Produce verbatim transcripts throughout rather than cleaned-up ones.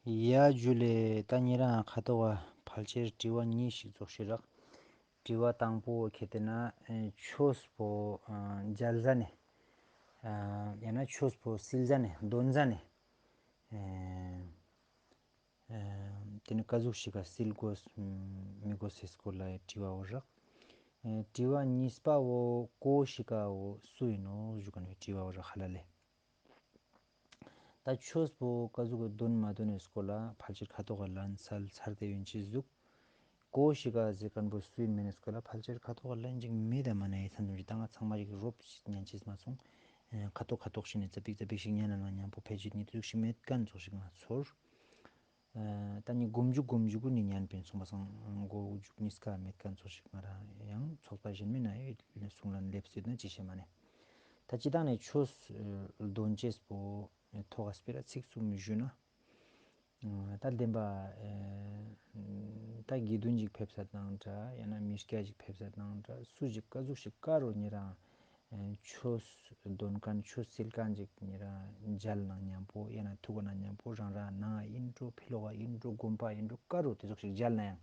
ཡ་ཇུ་ལེ། ད་ཉེ་རང་ཁ་ཐོག་ག་ཕལ་ཆེར་དྲི་བ་གཉིས་ཤིག་ཙོགས་ཤིག་རག། དྲི་བ་དང་པོ་ཁེ་ཏེ་ན་ཆོས་པོ་མཇལ་ཟ་ནེ་ཡང་ན་ཆོས་པོ་སིལ་ཟ་ནེ་དོན་ཟ་ནེ་ཏེ་ནེ་ཀ་ཟུག་ཤིག་ག་སིལ་གོས་མི་གོས་སི་སྐོར་ལ་དྲི་བ་བོ་རག། དྲི་བ་གཉིས་པ་བོ་ཀོ་ཤིག་ག་བོ་སུ་ཨིན་ནོག་ཞུ་ཁན་བོ་དྲི་བ་བོ་རག་ཧ་ལ་ལེ། ད་ཆོས་པོ་ཀ་ཟུག་གི་དོན་མ་དོན་ནི་སྐོར་ལ་ཕལ་ཆེར་ཁ་ཐོག་ག་ལན་སལ་ཚར་ཏེ་ཡོད་ཅེས་ཟུག། ཀོ་ཤིག་ག་ཟེར་ཁན་བོ་སུ་ཨིན་མེན་ནི་སྐོར་ལ་ཕལ་ཆེར་ཁ་ཐོག་ག་ལན་ཅིག་མེད་ད་མ་ནེ་ཡེ་ཚན་ཙམ་ཅིག་ད་ང་ཚང་མ་ཞིག་རོབ་ཉན་ཅེས་མ་སོང་། ཁ་ཐོག་ཁ་ཐོག་ཤིག་ནེ་ཙ་པིག་ཙ་པིག་ཤིག་ཉན་ན་ན་ཉམ་པོ་ཕལ་ཆེར་ནི་ཏེ་ཟུག་ཤིག་མེད་ཁན་ཙོགས་ཤིག་ང་ཚོར། ད་ནི་གོམ་ཇུག་གོམ་ཇུག་གུན་ནི་ཉན་པིན་སོང་པ་སང་གོ་ཇུག་ཉིས་ཀ་མེད་ཁན་ཙོགས་ཤིག་ང་རང་ཡང་ཚོགས་པ་གཞན་མི་ན་ཡོད་གསུང་ལན་ལེབས་ཡོད་ན་ཅི་ཤེས་མ་ནེ། ད་ཅི་ད་ནི་ཆོས་དོན་ཅེས་པོ་ཐོག་ག་སྤེ་ར་ཚིག་གསུམ་ཞུ་ན། ད་བདེན་པ་ད་དགེ་འདུན་ཅིག་ཕེབས་ས་དང་འདྲ་ཡང་ན་མི་སྐྱ་ཅིག་ཕེབས་ས་དང་འདྲ་སུ་ཞིག་ཀ་ཟུག་ཤིག་ཀ་རུ་ཉེ་རང་ཆོས་དོན་ཁན་ཆོས་སིལ་ཁན་ཅིག་ཉེ་རང་མཇལ་ན་ཉམ་པོ་ཡང་ན་ཐུག་ག་ན་ཉམ་པོ་རང་རང་ནང་ཨིན་འགྲོ་ཕི་ལོག་ག་ཨིན་འགྲོ་དགོན་པ་ཨིན་འགྲོ་ཀ་རུ་ཏེ་ཟུག་ཤིག་མཇལ་ན་ཡང་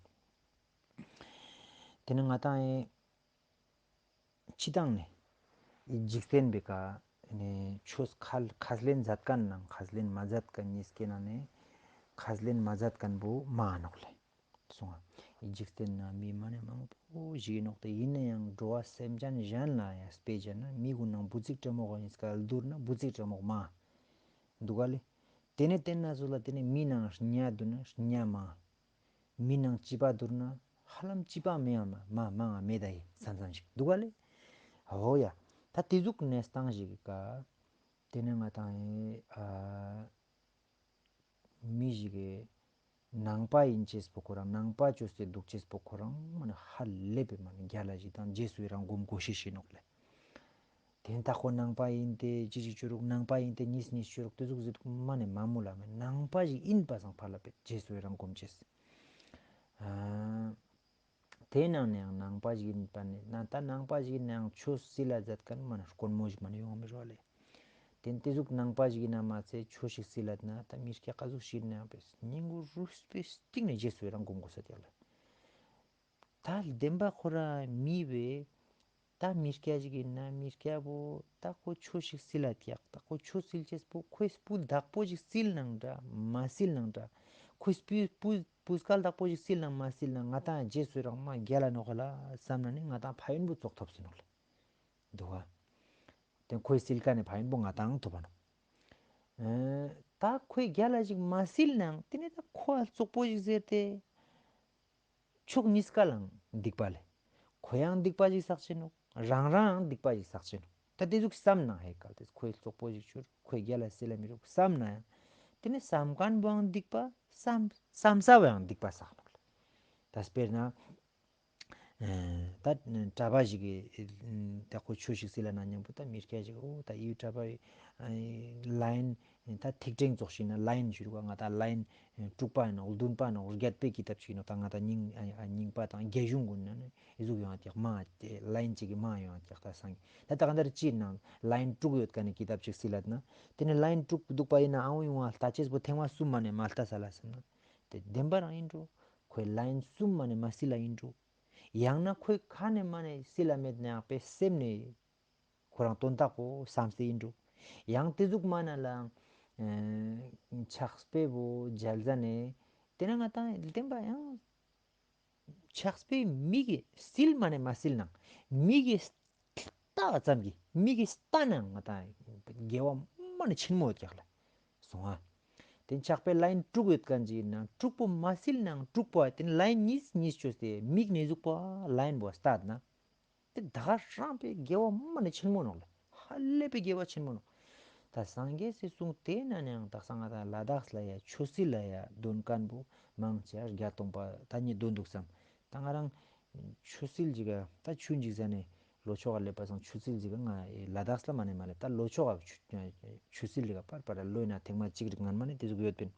ཏེ་ནེ་ང་ཏང་ཨེ་ཅི་ཏང་ནེ་ཨི་འཇིག་རྟེན་པའི་ཀ་ནེ་ཆོས་ཁས་ལེན་མཛད་ཁན་ནང་ཁས་ལེན་མ་མཛད་ཁན་ཉིས་ཀའི་ནང་ནེ་ཁས་ལེན་མ་མཛད་ཁན་བོ་མ་ནོག་ལེ། སོང་ང་། འཇིག་རྟེན་ན་མི་མ་ནེ་མང་པོ་ཞིག་ཨིན་ནོག་ཏེ་ཨིན་ནའང་འགྲོ་བ་སེམས་ཅན་གཞན་ལ་ཡང་དཔེ་བྱས་ན་མི་གུན་ནང་བུ་ཙིག་གྲེ་མོག་ཨིན་སྐད་བསྡུར་ན་བུ་ཙིག་གྲེ་མོག་མ་འདུག་ག་ལེ། ཏེ་ནེ་ཏེ་ན་ཟུག་ལ་ཏེ་ནེ་མི་ནང་ཉ་བསྡུར་ན་ཉ་མ། མི་ནང་ཅི་པ་བསྡུར་ན་ཧ་ལམ་ཅི་པ་མེ་ཡང་མ་མ་མ་ང་མེད་ད་ཡི་ས་མཚམས་ཤིག་འདུག་ག་ལེ། འོ་ཡ། ད་ཏེ་ཟུག་གནས་སྟངས་ཤིག་གི་ཀ་ཏེ་ནེ་ང་ཏང་ཨེ་ཨ་མི་ཞིག་གི་ནང་པ་ཨིན་ཅེས་པོ་ཁོ་རང་ནང་པ་ཅོས་ཏེ་དུག་ཅེས་པོ་ཁོ་རང་མ་ནེ་ཧ་ལས་པའི་མ་ནེ་རྒྱལ་ལ་ཞིག་དང་རྗེས་སུ་ཡི་རང་སྒོམ་གོ་ཤེས་ཤིག་ནོག་ལེ། ཏེ་ནེ་ད་ཁོ་ནང་པ་ཨིན་ཏེ་ཅི་ཅི་ཅོ་རུག་ནང་པ་ཨིན་ཏེ་ཉིས་ཉིས་ཅོ་རུག་ཏེ་ཟུག་ཟེར་དུག་མ་ནེ་མ་མོལ་ལ་མེད། ནང་པ་ཞིག་ཨིན་པ་སང་ཕར་ལ་པེ་རྗེས་སུ་ཡི་རང་སྒོམ་ཅེས། ཨ་ཏེའི་ནང་ནེ་ཡང་ནང་པ་ཞིག་ཨིན་པ་ནེ་ན་ད་ནང་པ་ཞིག་ཨིན་ནའང་ཆོས་སིལ་ལ་མཛད་ཁན་མ་ནེ་དཀོན་མོ་ཞིག་མ་ནེ་ཡོང་མི་རུག་ལེ། ཏེ་ནེ་ཏེ་ཟུག་ནང་པ་ཞིག་ཨིན་ན་མ་ཚད་ཆོས་ཤིག་སིལ་ལ་ན་ད་མི་སྐྱ་ཀ་ཟུག་ཞིག་ཨིན་ནའང་པེ་སྙིང་གུ་རུས་པའི་གཏིང་ནེ་རྗེས་སུ་ཡི་རང་སྒོམ་གོས་ས་ཏེ་ལེ། ད་བདེན་པ་ཁོ་རང་མི་བོ་ད་མི་སྐྱ་ཞིག་ཨིན་ན་མི་སྐྱ་བོ་ད་ཁོ་ཆོས་ཤིག་སིལ་ལ་ཀྱག། ད་ཁོ་ཆོས་སིལ་ཅེས་པོ་ཁོའི་སྤུ་དག་པོ་ཞིག་སིལ་ནང་འདྲ་མ་སིལ་ནང་འདྲ། ཁོའི་སྤུ་སྤུ་སྐལ་དག་པོ་ཞིག་སིལ་ནང་མ་སིལ་ནང་ང་ཏང་རྗེས་སུ་རང་མ་རྒྱལ་ལ་ནོག་ལ་བསམ་ན་ནི་ང་ཏང་ཕན་ཡོན་པོ་ཙོགས་ཐོབ་སེ་ནོག་ལེ། འདུག་ག། ཏེ་ཁོའི་སིལ་ཁན་ནི་ཕན་ཡོན་པོ་ང་ཏང་ཐོབ་པ་ནོག། ཨེ་ད་ཁོའི་རྒྱལ་ལ་ཞིག་མ་སིལ་ནང་ཏེ་ནེ་ད་ཁོ་ཨ་ཙོག་པོ་ཞིག་ཟེར་ཏེ། ཕྱོགས་ཉིས་ཀ་ལའང་སྡིག་པ་ལེ། ཁོ་ཡང་སྡིག་པ་ཞིག་བསགས་ཅེ་ནོག། རང་རང་ཡང་སྡིག་པ་ཞིག་བསགས་ཅེ་ནོག། ད་ཏེ་ཟུག་བསམ་ནའང་ཧེ་ཀལ་ཏེ་ཁོའི་ཙོག་པོ་ཞིག་ཆུར་ཁོའི་རྒྱལ་ལ་སིལ་ལ་མི་རུག་བསམ་ནའང་། ཏེ་ནེ་བསམ་ཁན་བོའང་སྡིག་པ་བསམ་བསམ་ས་བོའང་སྡིག་པ་བསགས་ནོག་ལེ། ད་དཔེར་ན་ཨེ་ད་གྲྭ་པ་ཞིག་གི་ད་ཁོ་ཆོས་ཤིག་སིལ་ལ་ན་ཉམ་པོ་ད་མི་སྐྱ་ཞིག་འོ་ད་ཡུལ་གྲྭ་པའི་ལ་ཡིན། ད་ཐིག་ཕྲེང་ཙོགས་ཤིག་ན་ལ་ཡིན་ཞུ་རུག་ག། ང་ད་ལ་ཡིན་དྲུག་པ་ཡིན་ནོག། བདུན་པ་ཡིན་ནོག། བརྒྱད་པའི་ཀི་ཏབ་ཅིག་ཡིན་ནོག། ད་ང་ད་རྙིང་ཨ་རྙིང་པ་དང་རྒྱ་གཞུང་གུན་ན་ནི་ཨི་ཟུག་ཡོང་ཀྱག་མ་ལ་ཡིན་ཅིག་གི་མ་ཡོང་ཀྱག། ད་སང་ད་ད་ག་འདར་ཅི་ནང་ལ་ཡིན་དྲུག་ཡོད་ཀ་ནི་ཀི་ཏབ་ཅིག་སིལ་ལ་ན་ཏེ་ནི་ལ་ཡིན་དྲུག་འདུག་པ་ཡིན་ན་ཨང་ཡོང་ང་ལྟ་ཅེས་པོ་ཐེངས་མ་གསུམ་མ་ནེ་མ་ལྟ་ས་ལ་སམ་ན་ཏེ་བདེན་པ་རང་ཡིན་འགྲོ། ཁོའི་ལ་ཡིན་གསུམ་མ་ནེ་མ་སིལ་ལ་ཡིན་འགྲོ། ཡང་ན་ཁོའི་ཁ་ནེ་མ་ནེ་སིལ་ལ་མེད་ནའང་པེ་སེམས་ནེ་ཁོ་རང་དོན་དག་པོ་བསམ་སྟེ་ཡིན་འགྲོ། ཡང་ཏེ་ཟུག་མ་ན་ལ་ཨེ་ཕྱག་དཔེ་བོ་མཇལ་ཟ་ནེ་ཏེ་ན་ང་ཏང་བདེན་པ་ཡང་ཕྱག་དཔེ་མི་གི་སིལ་མ་ནེ་མ་སིལ་ནང་མི་གི་ལྟ་ཙམ་གི་མི་གི་ལྟ་ནང་ང་ཏང་དགེ་བ་མ་ནེ་ཆེན་མོ་ཡོད་ཀྱག་ལ་སོང་ང་། ཏེ་ཕྱག་དཔེ་ལ་ཡིན་དྲུག་ཡོད་ཁན་ཅིག་ཡིན་ན་དྲུག་པོ་མ་སིལ་ནང་དྲུག་པོ་ཏེ་ལ་ཡིན་ཉིས་ཉིས་ཅོས་ཏེ་མིག་ནེ་ཟུག་པོ་ལ་ཡིན་བོ་ལྟ་ན་ཏེ་ད་ག་རང་པེ་དགེ་བ་མ་ནེ་ཆེན་མོ་ནོག་ལེ། ཧ་ལས་པེ་དགེ་བ་ཆེན་མོ་ནོག། ད་སངས་རྒྱས་སི་གསུང་ཏེ་ན་ནའང་དག་ས་ང་ད་ལ་དྭགས་ལ་ཡ་ཆོས་སིལ་ལ་ཡ་དོན་ཁན་བོ་མང་ཆེ་བརྒྱ་སྟོང་པ་ད་ཉིས་དོན་འདུག་སམ། ད་ང་རང་ཆོས་སིལ་ཅིག་ག་ད་ཆུན་ཅིག་ཟ་ནེ་ལོ་ཆོག་ག་ལེབ་པ་སང་ཆོས་སིལ་ཅིག་ག་ང་ལ་དྭགས་ལ་མ་ནེ་མ་ལེབ། ད་ལོ་ཆོག་ག་ཆོས་སིལ་ཅིག་ག་པར་པར་ལོ་ཡིན་ན་ཐེངས་མ་ཅིག་རིག་ངན་མ་ནེ་ཏེ་ཟུག་ཡོད་པིན།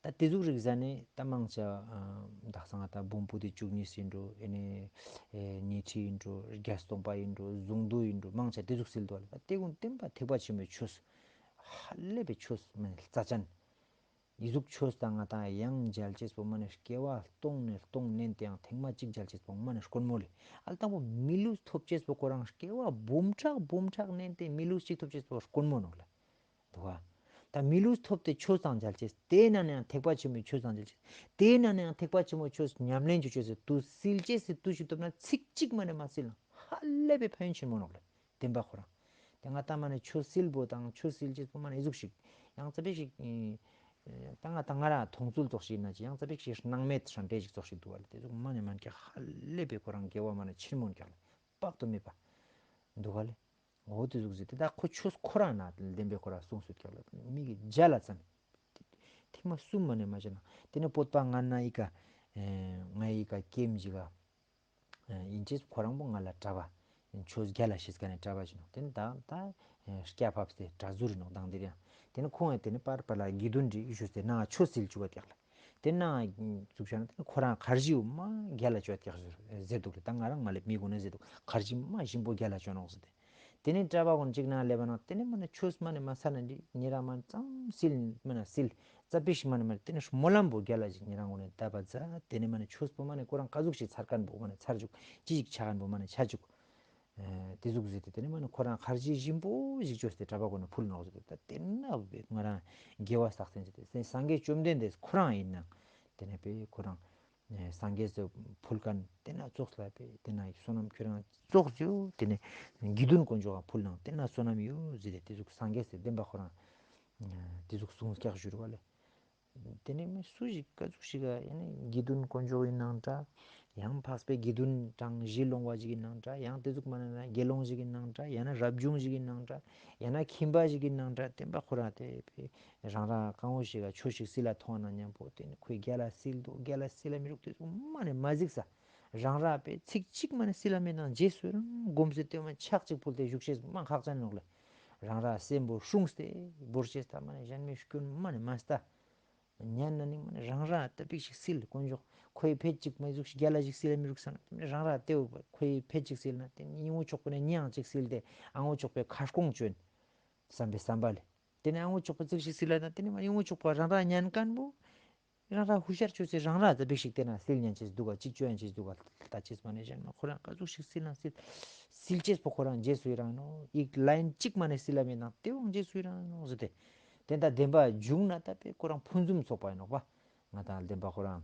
ད་ཏེ་ཟུག་རིག་ཟ་ནེ་ད་མང་ཆེ་དག་ས་ང་ད་འབུམ་པོ་ཏི་བཅུ་གཉིས་ཡིན་འགྲོ། ཨེ་ནེ་ཉི་ཁྲི་ཡིན་འགྲོ། བརྒྱད་སྟོང་པ་ཡིན་འགྲོ། གཟུངས་བསྡུས་ཡིན་འགྲོ། མང་ཆེ་ཏེ་ཟུག་སིལ་འདུག་ལེ། ད་ཏེ་གུན་བསྟན་པ་ཐེག་པ་ཆེན་པོའི་ཆོས་ཧ་ལས་པའི་ཆོས་མ་ནེ་རྩ་ཅན། འི་ཟུག་ཆོས་དང་ང་དང་ཡང་མཇལ་ཅེས་པོ་མ་ནེ་སྐྱེ་བ་སྟོང་ནེ་སྟོང་ནན་ཏེ་ཡང་ཐེངས་མ་གཅིག་མཇལ་ཅེས་པོ་མ་ནེ་དཀོན་མོ་ལེ། ཨ་ལ་དང་པོ་མི་ལུས་ཐོབ་ཅེས་པོ་ཁོ་རང་སྐྱེ་བ་འབུམ་ཕྲག་འབུམ་ཕྲག་ནན་ཏེ་མི་ལུས་གཅིག་ཐོབ་ཅེས་པོ་དཀོན་མོ་ནོག་ལེ། འདུག་ག། ད་མི་ལུས་ཐོབ་སྟེ་ཆོས་དང་མཇལ་ཅེས། དེའི་ནང་ནས་ཡང་ཐེག་པ་ཆེན་པོའི་ཆོས་དང་མཇལ་ཅེས། དེའི་ནང་ནས་ཡང་ཐེག་པ་ཆེན་པོའི་ཆོས་ཉམས་ལེན་ཅོ་ཅེས་སི་དུས་སིལ་ཅེས་སི་དུས་ཤིག་ཐོབ་ན་ཚིག་གཅིག་མ་ནེ་མ་སིལ་ན་ཧ་ལས་པའི་ཕན་ཡོན་ཆེན་མོ་ནོག་ལེ། བདེན་པ་ཁོ་རང་། དེ་ང་ད་མ་ནེ་ཆོས་སིལ་བོ་དང་ཆོས་སིལ་ཅེས་པོ་མ་ནེ་འི་ཟུག་ཞིག་ཡང་ཙ་པིག་ཞིག་ད་ང་ད་ང་རང་མཐོང་ཚུལ་ཙོགས་ཤིག་ན་ཅི་ཡང་ཙ་པིག་ཞིག་སྣང་མེད་ཧྲན་ཏེ་ཞིག་ཙོགས་ཤིག་འདུག་ག་ལེ། དེ་ཟུག་མ་ནེ་མན་ཀྱག་ཧ་ལས་པའི་ཁོ་རང་དགེ་བ་མ་ནེ་ཆེན་མོ་ཀྱག་ལེ། དཔག་ཏུ་མེད་པ་འདུག་ག་ལེ། འོ་དེ་ཟུག་ཟེར་ཏེ་ད་ཁོ་ཆོས་ཁོ་རང་ན་བདེན་པའི་ཁོ་རང་གསུངས་སོད་ཀྱག་ལེ། མི་གི་མཇལ་ལ་ཙམ་ཐེངས་མ་གསུམ་མ་ནེ་མ་མཇལ་ན། དེ་ནེ་བོད་པ་ང་ན་འི་ཀ་ང་འི་ཀ་ཀེམ་ཞིག་ག་ཨིན་ཅེས་ཁོ་རང་པོ་ང་ལ་གྲྭ་པ་ཆོས་རྒྱལ་ལ་ཤེས་ཀ་ནེ་གྲྭ་པ་ཞིག་ནོག། དེ་ནེ་ད་ད་སྐྱ་ཕབས་ཏེ་གྲྭ་ཟུར་ནོག་དང་དེ་རིང་། དེ་ནེ་ཁོང་ངི་དེ་ནེ་པར་པར་ལ་དགེ་འདུན་རེ་ཞུས་ཏེ་ནང་ཆོས་སིལ་བཅུག་པ་ཀྱག་ལེ། དེ་ནང་ཚུགས་ཤག་ན་དེ་ནེ་ཁོ་རང་ཁར་ཇི་བོ་མ་རྒྱལ་ལ་ཅོ་ཀྱག་ཟེར་འདུག་ལེ། ད་ང་རང་མ་ལེབ་མི་གུན་ནེ་ཟེར་འདུག། ཁར་ཇི་མ་ཞིམ་པོ་རྒྱལ་ལ་ཅོ་ནོག་ཟེར་ཏེ། དེ་ནེ་གྲྭ་པ་གུན་ཅིག་ནང་ལེབ་པ་ན་དེ་ནེ་མ་ནེ་ཆོས་མ་ནེ་མ་ཚར་ན་འདི་ཉེ་རང་མ་ནེ་ཙམ་སིལ་མ་ནེ་སིལ་ཙ་པིག་ཞིག་མ་ནེ་མ་ནེ་དེ་ནེ་སྨོན་ལམ་བོ་རྒྱལ་ལ་ཞིག་ཉེ་རང་གུན་ནེ་བཏབ་པ་ཛད། དེ་ནེ་མ་ནེ་ཆོས་པོ་མ་ནེ་ཁོ་རང་ཀ་ཟུག་ཞིག་ཚར་ཁན་བོ་མ་ནེ་ཚར་བཅུག། ཅི་ཞིག་ཆ་ཁན་བོ་མ་ནེ་ཆ་བཅུག། ཨེ་དེ་ཟུག་ཟེར་ཏེ་དེ་ནེ་མ་ནེ་ཁོ་རང་ཁར་ཇི་ཞིམ་པོ་ཞིག་ཅོས་ཏེ་གྲྭ་པ་གུན་ནེ་ཕུལ་ནོག་ཟེར་ཏེ། ད་དེ་ནེ་ང་རང་དགེ་བ་བསགས་ཏེ་ཟེར་ཏེ་སངས་རྒྱས་བཅོམ་ལྡན་འདས་ཁོ་རང་ཨིན་ན་དེ་ནེ་པེ་ཁོ་རང་ཨེ་སངས་རྒྱས་སི་ཕུལ་ཁན་དེ་ན་ཙོགས་ལ་པེ་དེ་ན་བསོད་ནམས་ཁྱོད་རང་ཙོགས་ཞུ་དེ་ནེ་དགེ་འདུན་དཀོན་མཆོག་ག་ཕུལ་ནང་དེ་ན་བསོད་ནམས་ཡོད་ཟེར་ཏེ་དེ་ཟུག་སངས་རྒྱས་སི་བདེན་པ་ཁོ་རང་ཨེ་དེ་ཟུག་གསུངས་ཀྱག་ཞུ་རུ་བ་ལེ། དེ་ནེ་མི་སུ་ཞིག་ཀ་ཟུག་ཞིག་ག་ཡང་ན་དགེ་འདུན་དཀོན་མཆོག་ཨིན་ནང་འདྲ། ཡང་འཕགས་པའི་དགེ་འདུན་གྲངས་བཞི་ལོངས་པ་ཞིག་ཨིན་ནང་འདྲ། ཡང་དེ་ཟུག་མ་ནེ་ན་དགེ་སློང་ཞིག་ཨིན་ནང་འདྲ། ཡང་ན་རབ་བྱུང་ཞིག་ཨིན་ནང་འདྲ། ཡང་ན་ཁྱིམ་པ་ཞིག་ཨིན་ནང་འདྲ། བདེན་པ་ཁོ་རང་དེ་པེ་རང་རང་གང་བོ་ཞིག་ག་ཆོས་ཤིག་སིལ་ལ་ཐོང་ན་ཉམ་པོ་དེ་ནེ་ཁོའི་རྒྱལ་ལ་སིལ་འདུག་རྒྱལ་ལ་སིལ་ལ་མི་རུག་དེ་ཟུག་མ་ནེ་མ་གཟིགས་ས། རང་རང་པེ་ཚིག་གཅིག་མ་ནེ་སིལ་ལ་མེད་ནང་རྗེས་སུ་རང་སྒོམ་སེ་དེ་མ་ཕྱག་གཅིག་ཕུལ་ཏེ་བཞུགས་ཤེས་མ་ཁག་ཅན་ནོག་ལེ། རང་རང་སེམས་པོ་སྲུངས་ཏེ་བོར་ཤེས་ད་མ་ནེ་གཞན་མའི་སྐྱོན་མ་ནེ་མ་ལྟ། ཉན་ན་ནི་མ་ནེ་རང་རང་ད་པིག་ཞིག་སིལ་དཀོན་མཆོག་ཁོའི་ཕེད་ཅིག་མ་ཟུག་ཞིག་རྒྱལ་ལ་ཞིག་སིལ་ལ་མི་རུག་སང་རང་རང་དེ་བོ་ཁོའི་ཕེད་ཅིག་སིལ་ན་དེ་ནེ་ཨང་ཆོག་པོ་ནེ་ཉང་ཅིག་སིལ་ཏེ་ཨང་ཆོག་པོའི་ཁ་སྐོང་ཅོ་ཨིན་བསམ་པའི་བསམ་པ་ལེ། དེ་ནེ་ཨང་ཆོག་པོ་ཙིག་ཞིག་སིལ་ལ་ན་དེ་ནེ་མ་ཨང་ཆོག་པོ་རང་རང་ཉན་ཁན་བོ་རང་རང་ཧུ་ཤར་ཅོས་སེ་རང་རང་ཙ་པིག་ཞིག་དེ་ན་སིལ་ཉན་ཅེས་འདུག་ག་ཅིག་ཅོ་ཡན་ཅེས་འདུག་ག་ལྟ་ཅེས་མ་ནེ་གཞན་མ་ཁོ་རང་ཀ་ཟུག་ཞིག་སིལ་ན་སིལ་སིལ་ཅེས་པོ་ཁོ་རང་རྗེས་སུ་ཡི་རང་ནོག། ཡིག་ལའིན་གཅིག་མ་ནེ་སིལ་ལ་མེད་ནང་དེ་བོ་རྗེས་སུ་ཡི་རང་ནོག་ཟེར་ཏེ། དེ་ད་བདེན་པ་བྱུང་ན་ད་པེ་ཁོ་རང་ཕུན་སུམ་ཚོགས་པ་ཨིན་ནོག་པ། ང་དང་བདེན་པ་ཁོ་རང་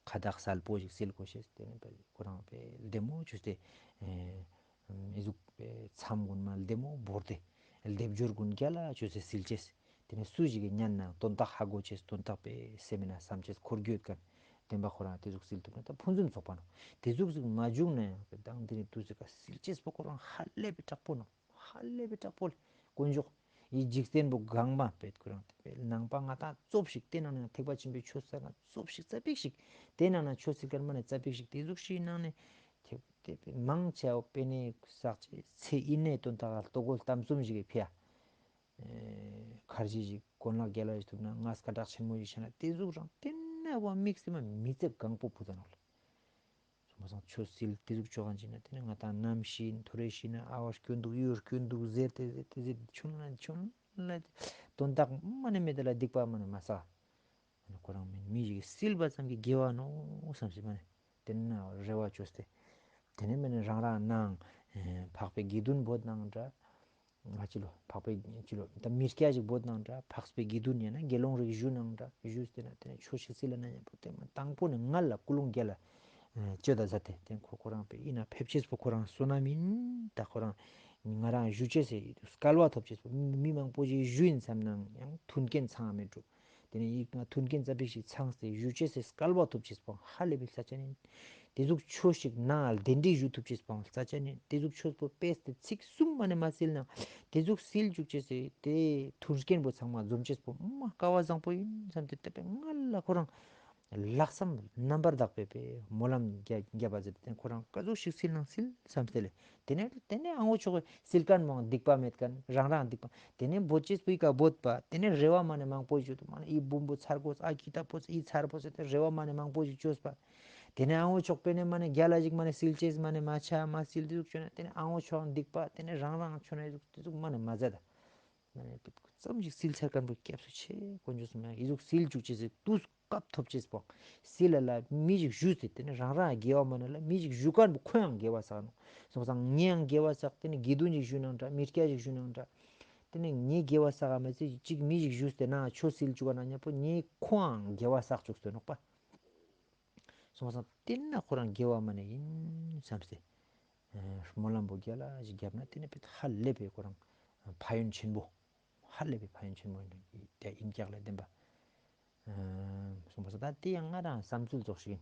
ཁ་བཏགས་གསལ་པོ་ཞིག་སིལ་གོ་ཤེས། དེ་ནེ་པེ་ཁོ་རང་པེ་བདེ་མོ་ཅོས་ཏེ་ཨེ་ཨི་ཟུག་པེ་མཚམས་གུན་མ་བདེ་མོ་བོར་ཏེ་སྡེབ་སྦྱོར་གུན་རྒྱལ་ལ་ཅོས་སེ་སིལ་ཅེས། དེ་ནེ་སུ་ཞིག་གི་ཉན་ན་དོན་དག་ཧ་གོ་ཅེས་དོན་དག་པེ་སེམས་ན་བསམ་ཅེས་འཁོར་རྒྱུ་ཡོད་ཁན་བདེན་པ་ཁོ་རང་དེ་ཟུག་སིལ་ཐུབ་ན་ད་ཕུན་སུམ་ཚོགས་པ་ནོག། དེ་ཟུག་ཟུག་མ་བྱུང་ན་ཡང་དང་དེ་ནེ་དུས་ཟིག་ག་སིལ་ཅེས་པོ་ཁོ་རང་ཧ་ལས་པའི་དྲག་པོ་ནོག། ཧ་ལས་པའི་དྲག་པོ་ལེ། དཀོན་མཆོག་ཡི་འཇིག་རྟེན་པོ་གང་མ་པེ་ཁོ་རང་དེ་པེ་ནང་པ་ང་དང་ཙོགས་ཤིག་དེ་ནང་ན་ཐེག་པ་ཆེན་པོའི་ཆོས་ས་ང་ཙོགས་ཤིག་ཙ་པིག་ཞིག་དེ་ནང་ན་ཆོས་སིལ་ཁན་མ་ནེ་ཙ་པིག་ཞིག་དེ་ཟུག་ཞིག་ནང་ནེ་ཐེག་དེ་པེ་མང་ཆེ་བ་པེ་ནེ་བསགས་ཅེས་ཚེ་ཨིན་ནེ་དོན་དག་ལྟོ་གོས་གཏམ་གསུམ་ཞིག་གི་ཕི་ཡ། ཨེ་ཁར་ཇི་ཞིག་གོན་ལག་རྒྱལ་ལ་ཞིག་ཐུབ་ན་ང་སྐད་གྲགས་ཆེན་མོ་ཞིག་ཆ་ན་དེ་ཟུག་རང་དེ་ན་བ་དམིགས་སེ་མ་མི་ཚེ་གང་པོ་ཕུད་ད་ནོག་ལེ། སོང་པ་སང་ཆོས་སིལ་དེ་ཟུག་ཆོ་ག་ཅིག་ན་དེ་ནེ་ང་དང་ནམ་ཤི་ཐོ་རེ་ཤི་ན་ཨ་བ་སྐྱོན་འདུག་ཡུལ་སྐྱོན་འདུག་ཟེར་ཏེ་ཟེར་ཏེ་ཟེར་ཆུན་ལ་ཆུན་ལ་དོན་དག་མ་ནེ་མེད་དེ་ལ་སྡིག་པ་མ་ནེ་མ་བསགས། ཁོ་རང་མི་མི་ཞིག་སིལ་བ་ཙམ་གྱི་དགེ་བ་ནོག་བསམ་སེ་མ་ནེ་དེ་ན་རེ་བ་ཅོས་ཏེ་དེ་ནེ་མ་ནེ་རང་རང་ནང་འཕགས་པའི་དགེ་འདུན་བོད་ནང་འདྲ། ང་ཅི་ལོ་འཕགས་པའི་ཅི་ལོ་ད་མི་སྐྱ་ཞིག་བོད་ནང་འདྲ་འཕགས་པའི་དགེ་འདུན་ཡང་ན་དགེ་སློང་རིགས་ཞུ་ནང་འདྲ་ཞུས་ཏེ་ན་དེ་ནེ་ཆོས་ཤིག་སིལ་ན་ཉམ་པོ་དེ་མ་དང་པོ་ནེ་ང་ལ་ཀུན་སློང་རྒྱལ་ལ་ཅོ་ད་ཟ་ཏེ་དེ་ཁོ་ཁོ་རང་པེ་ཨིན་ན་ཕེབས་ཅེས་པོ་ཁོ་རང་བསོད་ནམས་ཨིན། ད་ཁོ་རང་ང་རང་ཞུ་ཅེས་སི་སྐལ་བ་ཐོབ་ཅེས་པོ་མི་མང་པོ་ཞིག་ཞུ་ཨིན་བསམ་ནང་ཡང་མཐུན་རྐྱེན་ཚང་མེད་འགྲོ། དེ་ནེ་ཡིག་ང་མཐུན་རྐྱེན་ཙ་པིག་ཞིག་ཚང་སྟེ་ཞུ་ཅེས་སི་སྐལ་བ་ཐོབ་ཅེས་པོ་ཧ་ལས་པའི་རྩ་ཆེན་ཨིན། དེ་ཟུག་ཆོས་ཤིག་ནང་གདན་འདྲེན་ཞུ་ཐུབ་ཅེས་པོ་རྩ་ཆེན་ཨིན། དེ་ཟུག་ཆོས་པོ་དཔེ་སྟེ་ཚིག་གསུམ་མ་ནེ་མ་སིལ་ན་དེ་ཟུག་སིལ་བཅུག་ཅེས་སི་དེ་མཐུན་རྐྱེན་པོ་ཚང་མ་འཛོམས་ཅེས་པོ་མ་སྐལ་བ་བཟང་པོ་ཨིན་བསམ་སྟེ་དེ་པེ་ང་ལ་ཁོ་རང་ལྷག་བསམ་རྣམ་པར་དག་པའི་པེ་སྨོན་ལམ་རྒྱབ་པ་ཟེར་ཏེ་ཁོ་རང་ཀ་ཟུག་ཞིག་སིལ་ནང་སིལ་བསམ་སྟེ་ལེ། དེ་ནེ་དེ་ནེ་ཨ་ངོ་ཆོག་སིལ་ཁན་མང་སྡིག་པ་མེད་ཁན་རང་རང་སྡིག་པ། དེ་ནེ་བོད་ཅེས་པོའི་ཀ་བོད་པ་དེ་ནེ་རེ་བ་མ་ནེ་མང་པོ་ཞིག་ཅོས་ཏེ་མ་ནེ་ཨི་བུམ་པོ་ཚར་གོས་ཨ་ཀི་ཏ་པོ་ཨི་ཚར་པོ་ཟེར་ཏེ་རེ་བ་མ་ནེ་མང་པོ་ཞིག་ཅོས་པ། དེ་ནེ་ཨ་ངོ་ཆོག་པེ་ནེ་མ་ནེ་རྒྱལ་ལ་ཞིག་མ་ནེ་སིལ་ཅེས་མ་ནེ་མ་ཆ་མ་སིལ་དེ་ཟུག་ཅོས་ན་དེ་ནེ་ཨ་ངོ་ཆོག་སྡིག་པ་དེ་ནེ་རང་རང་ཆོས་ན་དེ་ཟུག་དེ་ཟུག་མ་ནེ་མ་ཟད་ད། མ་ནེ་ ཙམ་ཞིག་སིལ་ཚར་མཁན་པོ་སྐྱབས་སུ་མཆི། དཀོན་མཆོག་གསུམ་ཡང་ཨི་ཟུག་སིལ་བཅུག་ཅེས་སི་དུས་སྐབས་ཐོབ་ཅེས་པོ་སིལ་ལ་ལ་མི་ཞིག་ཞུས་ཏེ་དེ་ནི་རང་རང་དགེ་བ་མ་ན་ལ་མི་ཞིག་ཞུ་མཁན་པོ་ཁོ་ཡང་དགེ་བ་བསགས་ནོག། སོང་ཙང་ངས་ཡང་དགེ་བ་བསགས། དེ་ནི་དགེ་འདུན་ཞིག་ཞུ་ནང་འདྲ་མི་སྐྱ་ཞིག་ཞུ་ནང་འདྲ། དེ་ནི་ངས་དགེ་བ་བསགས་མ་ཚད་ཅིག་མི་ཞིག་ཞུས་ཏེ་ན་ཆོས་སིལ་བཅུག་ག་ན་ཉ་པོ་ངས་ཁོའང་དགེ་བ་བསགས་བཅུག་སྟོན་ནོག་པ། སོང་ཙང་དེ་ན་ཁོ་རང་དགེ་བ་མ་ན་ཡིན་བསམ་སྟེ། ཨ་སྨོན་ལམ་པོ་རྒྱ་ལ་ཞིག་བརྒྱབ་ན་དེ་ནི་ཧ་ལས་པའི་ཁོ་རང་ཕན་ཡོན་ཆེན་པོ། ཧ་ལས་པའི་ཕན་ཡོན་ཆེན་པོ་ཡིན་ཀྱག་ལ་བདེན་པ། ཨ་སོང་པ་ས་ད་དེ་ཡང་ང་རང་བསམ་ཚུལ་ཙོགས་ཤིག་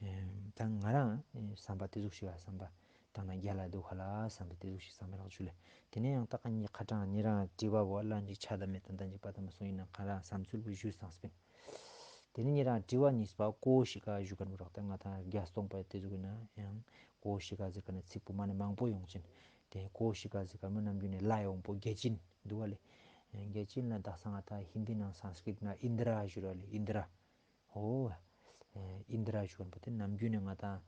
ཡིན། ཨ་ད་ང་རང་བསམ་པ་དེ་ཟུག་ཞིག་ཨ་བསམ་པ་བཏང་ན་རྒྱ་ལ་འདུག་ཧ་ལ་བསམ་པ་དེ་ཟུག་ཞིག་བསམ་པ་རག་ཞུ་ལེ། དེ་ནས་ཡང་ད་ཁ་ཉི་ཁ་གྲངས་ཉི་རང་དྲི་བ་བོ་ལ་འཇིག་ཆ་ད་མེད་ད་ད་འཇིག་པ་ད་མ་སོང་ཡིན་ན་ཁ་རང་བསམ་ཚུལ་བོ་ཞུས་སང་སྤིན། དེ་ནས་ཉེ་རང་དྲི་བ་གཉིས་པ་ཀོ་ཤི་ཀ་ཞུ་མཁན་པོ་རག་ད་ང་དང་རྒྱ་སྟོང་པ་དེ་ཟུག་ཡིན་ན་ཡང་ཀོ་ཤི་ཀ་ཟེར་མཁན་ཚིག་པོ་མ་ནས་མང་པོ་ཡོང་ཅིན། དེ་ཀོ་ཤི་ཀ་ཟེར་མཁན་པོ་ནམ་རྒྱུན་ནས་ལྷའི་དབང་པོ་བརྒྱ་བྱིན་འདུག་བ་ལེ། བརྒྱ་བྱིན་ལ་དག་ས་ང་དང་ཧིན་དི་ནང་སཾ་སྐྲྀཏ་ན་ཨིན་དྲ་ཞུ་ར་ལེ། ཨིན་དྲ། ཨོ། ཨིན་དྲ་ཞུ་མཁན་པོ་དེ་ནམ་རྒྱུན་ནས་ང་དང་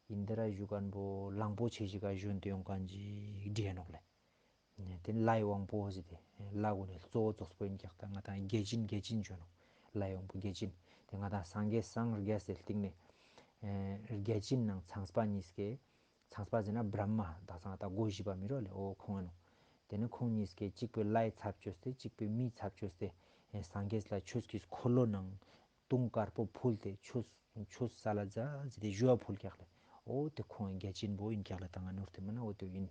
ཨིན་དྲ་ཞུ་མཁན་པོ་གླང་པོ་ཆེ་ཞིག་ག་ཞོན་ཏེ་ཡོང་མཁན་ཅིག་བྲིས་ཡ་ནོག་ལེ། དེ་ལྷའི་དབང་པོ་ཟེར་ཏེ་ལྷ་གུན་ནི་གཙོ་བོ་ཙོགས་པོ་ཡིན་ཀྱག་ད་ང་དང་བརྒྱ་བྱིན་བརྒྱ་བྱིན་ཞུ་ནོག། ལྷའི་དབང་པོ་བརྒྱ་བྱིན། དེ་ང་དང་སངས་རྒྱས་སངས་རྒྱས་ཟེར་སྟིང་ནས་བརྒྱ་བྱིན་ནང་ཚངས་པ་གཉིས་ཀས། ཚངས་པ་ཟེར་ན་བྲཧྨ་དག་ས་ང་དང་སྒོ་བཞི་པ་མི་རོ་ལེ། འོ་ཁོང་ཨ་ནོ། དེ་ནི་ཁོང་གཉིས་ཀས་གཅིག་པོས་ལྷའི་ཚབ་བཅོས་ཏེ་གཅིག་པོས་མིའི་ཚབ་བཅོས་ཏེ་སངས་རྒྱས་ལ་ཆོས་ཀྱི་འཁོར་ལོ་ནང་དུང་དཀར་པོ་ཕུལ་ཏེ་ཆོས་ཆོས་སལ་ལ་མཛད་ཟེར་ཏེ་ཞུ་བ་ཕུལ་ཀྱག་ལེ། འོ་དེ་ཁོང་བརྒྱ་བྱིན་པོ་ཡིན་ཀྱག་ལེ། ད་ང་ནོར་ཏེ་མ་ན་འོ་དེ་ཡིན།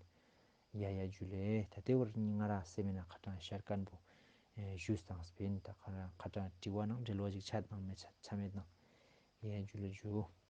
ཡ་ཡ་ཇུ་ལེ། ད་དེ་བར་ང་རང་སེམས་ན་ཁ་གྲངས་ཤར་མཁན་པོ་ཞུས་སང་སྤིན། ད་ཁ་གྲངས་དྲི་བ་ནང་འབྲེལ་བ་ཞིག་ཆ་དང་མེད་ཆ་མེད་དང་། ཡ་ཇུ་ལེ་ཇུ།